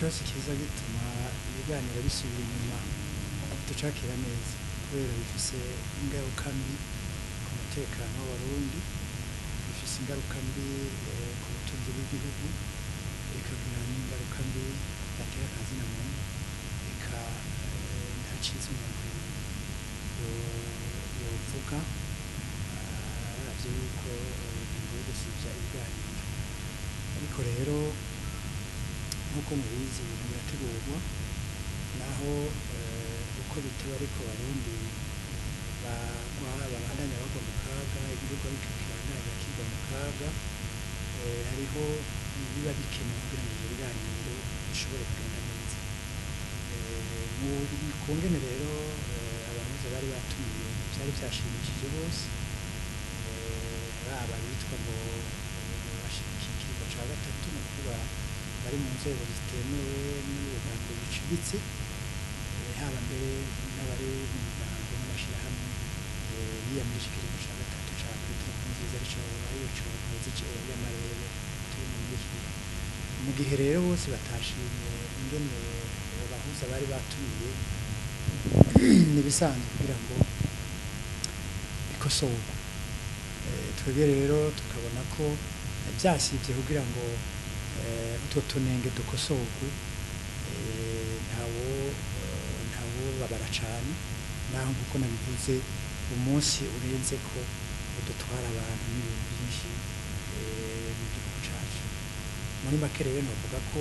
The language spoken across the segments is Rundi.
Cyose kiza gituma ibiganiro bisubira inyuma tucakira neza, kubera bifise ingaruka mbi ku mutekano w'Abarundi, bifise ingaruka mbi ku butunzi bw'igihugu, bikagira n'ingaruka mbi gatera akazina muntu. Eka nta ciza umuntu yovuga aravye yuko ingingo yo gusivya ibiganiro. Ariko rero nk'uko mubizi, ibintu birategurwa, naho uko biteba, ariko Abarundi bagwa babandanya bagwa mu kaga, igihugu ariko kibandanya kigwa mu kaga. Hariho ibiba bikenewe kugira ngo ivyo biganiro bishobore kugenda neza. Kungene rero abahuza bari batumiye vyari vyashimishije bose, baba bitwa ngo bashigikiye ikiringo ca gatatu, ni ukuvuga bari mu nzego zitemewe n'imigambi bicuditse, haba mbere n'abari mu migambi n'amashirahamwe yiyamirije ikiringo ca gatatu ca Petero Nkurunziza, arico ariyo cokozi y'amarere turimo muri iki gihe. Mu gihe rero bose batashimye ingene abahuza bari batumiye, nibisanzwe kugira ngo bikosorwe. Twebwe rero tukabona ko vyasivye kugira ngo utwo tunenge dukosorwe, ntawo babara cane, naho nkuko nabivuze umunsi urenze ko udutwara abantu n'ibintu byinshi mu gihugu cacu. Muri make rero novuga ko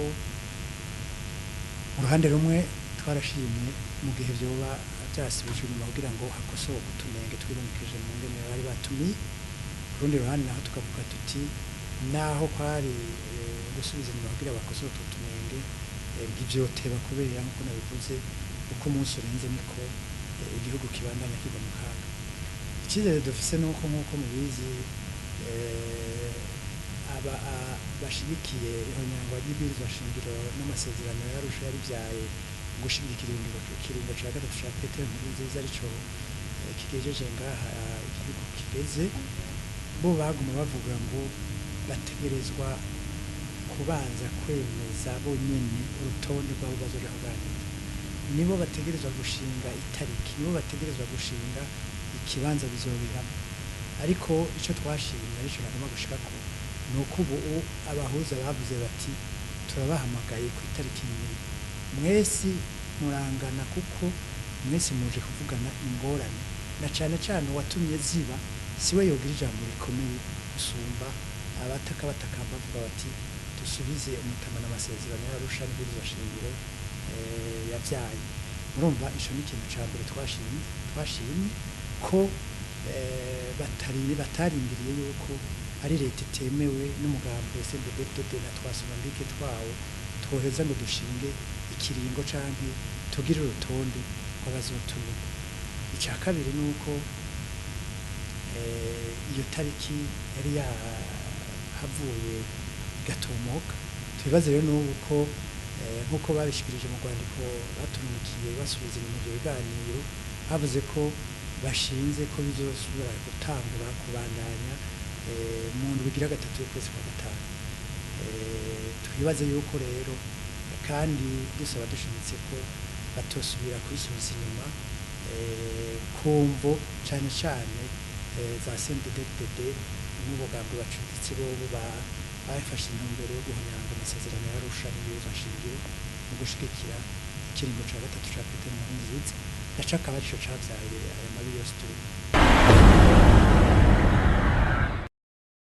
uruhande rumwe twarashimye mu gihe vyoba vyasubijwe inyuma kugira ngo hakosorwe utunenge twibonekeje mu ngene bari batumiye. Ku rundi ruhande naho tukavuga tuti naho kwari gusubiza inyuma kugira bakosore utwo tunenge, ntivyoteba, kubera nkuko nabivuze uko umunsi urenze niko igihugu kibandanya kigwa mu kaga. Icyizere dufise nuko nkuko mubizi aba bashigikiye ihonyangwa ry'ibwirizwa shingiro n'amasezerano y'Arusha yarivyaye, gushigikira ikiringo ca gatatu ca Petero Nkurunziza, arico kigejeje ngaha igihugu kigeze, bo baguma bavuga ngo bategerezwa kubanza kwemeza bonyene urutonde rw'abo bazoja kuganira, nibo bategerezwa gushinga itariki, nibo bategerezwa gushinga ikibanza bizoberamo. Ariko ico twashimye, arico nagomba gushikako, ni uko ubu abahuza bavuze bati turabahamagaye ku itariki imwe, mwese murangana, kuko mwese muje kuvugana ingorane, na cane cane uwatumye ziba siwe yogira ijambo rikomeye gusumba abataka batakamba bavuga bati dusubize umutamana amasezerano y'Arusha n'ibwirizwa shingiro yavyaye. Murumva ico ni ikintu ca mbere twashimye ko batarindiriye yuko ari leta itemewe n'umugambi CNDD-FDD na twasoma mbike twawo twoheza ngo dushinge ikiringo canke tugire urutonde rw'abazotumirwa. Ica kabiri ni uko iyo tariki yari yahavuye igatomoka. Tubibaze rero n'ubu ko nk'uko babishikirije mu rwandiko baturumikiye basubiza inyuma ivyo biganiro, bavuze ko bashinze ko bizosubira gutangura kubandanya mu ndwi igira gatatu y'ukwezi kwa gatanu. Twibaze yuko rero kandi dusaba dushimitse ko batosubira kubisubiza inyuma kumvo cane cane za CNDD-FDD n'ubugambo bacuditse, bobo bafashe intumbero yo guhonyanga amasezerano y'Arusha n'ibwirizwa shingiro mu gushigikira ikiringo ca gatatu ca Petero Nkurunziza, naco akaba arico cavyaye aya mabi.